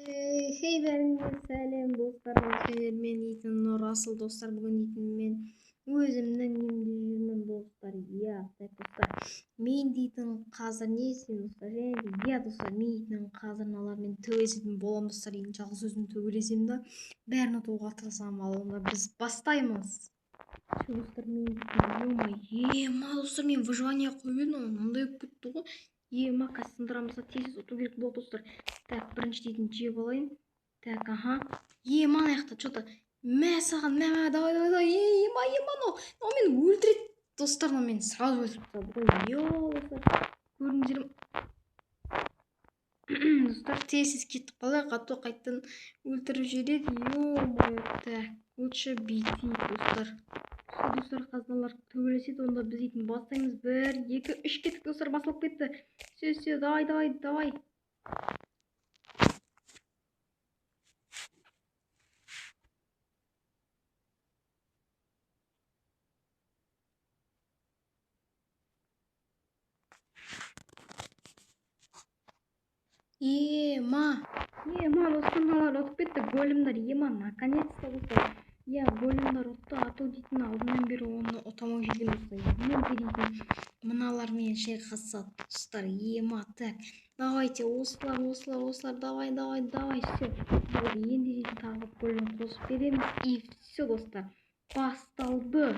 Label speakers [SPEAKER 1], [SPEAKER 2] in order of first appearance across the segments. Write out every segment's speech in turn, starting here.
[SPEAKER 1] Хей, бәріңе сәлем, достар! Мен дейтін Нұрасыл, достар. Бүгін дейтін мен өзімнің үйімде жүрмін, достар. Иә, так, достар, мен дейтін қазір не істеймін, достар? Және де, иә, достар, мен дейтін қазір мыналармен төбелесетін боламын, достар. Енді жалғыз өзім төбелесемін да, бәрін ұтуға тырысамын. Ал онда біз бастаймыз. Достар, мен дейтін, ема, достар, мен выживание қойып едім, мынандай болып кетті ғой. Ема, қазір сындырамыз да, тез ұту керек болды, достар. Так, бірінші дейтін жеп алайын. Так, аха. Ема, ана жақта че то, мә саған, мә, мә, давай, давай, давай. Ема, ема, мынау мені өлтіреді, достар. Мынау мені сразу өлтіріп тастады ғой. Е, достар, көрдіңдер ме? Достар, тез тез кетіп қалайық, а то қайтадан өлтіріп жібереді. Е-мое, так, лучше бүйтейік, достар. Достар, қазыналар төбелеседі, онда біз дейтін бастаймыз. 1, 2, 3, кеттік, достар, басылып кетті. Все, все, давай, давай, давай. Ема, ема, достар, мыналар ұтып кетті, големдар. Ема, наконец-то, достар. Иә, големдар ұтты, а то дейтін алдынан бері оны ұта алмай жүрген, достар. Енді дейтін мыналармен шайқасады, достар. Ема, так, давайте, осылар, осылар, осылар, давай, давай, давай, все. Болды, енді дейтін тағы голем қосып береміз. И все, достар, басталды.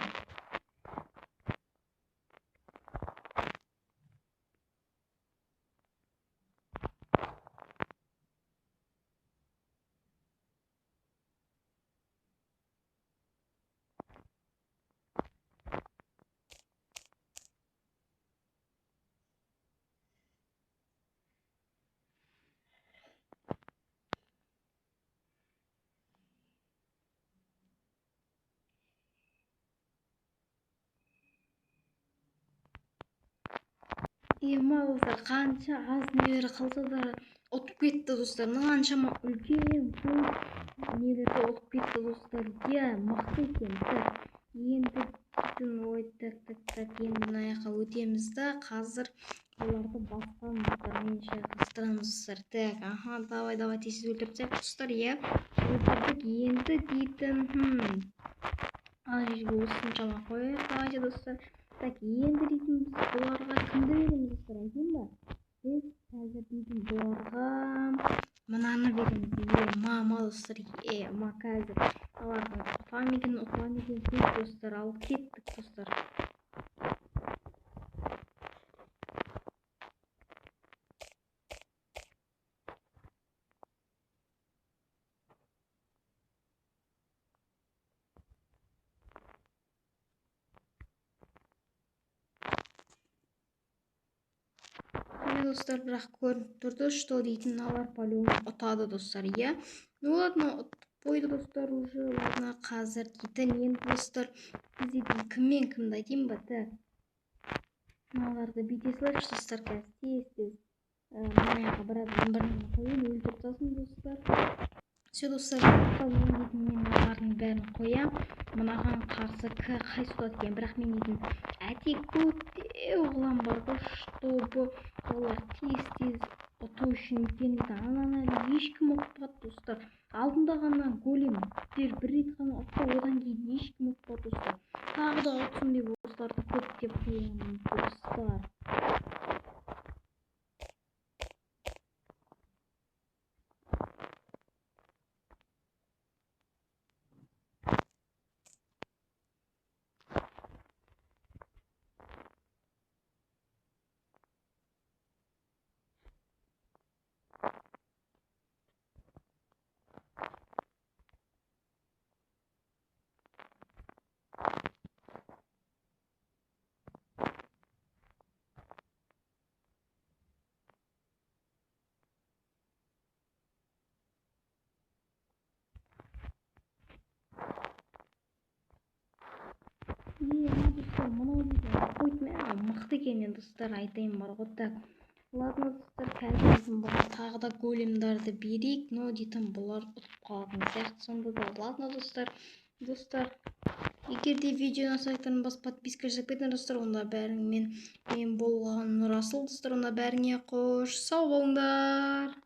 [SPEAKER 1] Ема, достар, қанша аз нелер қалса да ұтып кетті, достар. Мынаншама үлкен көп нелерді ұтып кетті, достар. Иә, мықты екен. Так, енді дейтін, ой, так, так, так, енді мына жаққа өтеміз да, қазір оларды басқа мобтармен шайқастырамыз, достар. Так, аха, давай, давай, тез өлтіріп тастайық, достар. Иә, өлтірдік. Енді дейтін, ана жерге осыншама қояйық, давайте, достар. Так, енді дейтін біз бұларға кімді береміз, достар, айтайын ба? Біз қазір дейтін бұларға мынаны береміз. Е, мама, достар, е, ма, қазір оларға ұта ма екен, ұтыла ма екен, көрейік, достар. Ал кеттік, достар. Достар, бірақ көрініп тұрды, что дейтін мыналар по-любому ұтады, достар. Иә, ну ладно, ұтып қойды, достар, уже. Ладно, қазір дейтін енді, достар, біз дейтін кіммен кімді айтайын ба? Так, мыналарды бүйте салайықшы, достар. Қазір тез тез мына жаққа бір адам бірін қояйын, өлтіріп тастасын, достар. Все, достар, мен дейтін мен мыналардың бәрін қоямын. Мынаған қарсы қайсы ұтады екен? Бірақ мен дейтін әте көптеу қылам бар ғой, чтобы олар тез-тез ұту үшін. Өйткені дейтін ананы әлі ешкім ұтпады, достар. Алдында ғана големдер бір рет қана ұтты, одан кейін ешкім ұтпады, достар. Тағы да ұтсын деп осыларды көптеп қоямын, достар. Е, достар, мынау дейтін қойды, мә, мықты екен мен, достар, айтайын бар ғой. Так, ладно, достар, қазір дейтін бұған тағы да големдарды берейік, но дейтін бұлар ұтып қалатын сияқты сонда да. Ладно, достар, достар, егер де видео ұнаса, лайктарын басып, подписка жасап кетіңдер, достар. Онда бәріңмен мен болған Нұрасыл, достар. Онда бәріңе қош, сау болыңдар.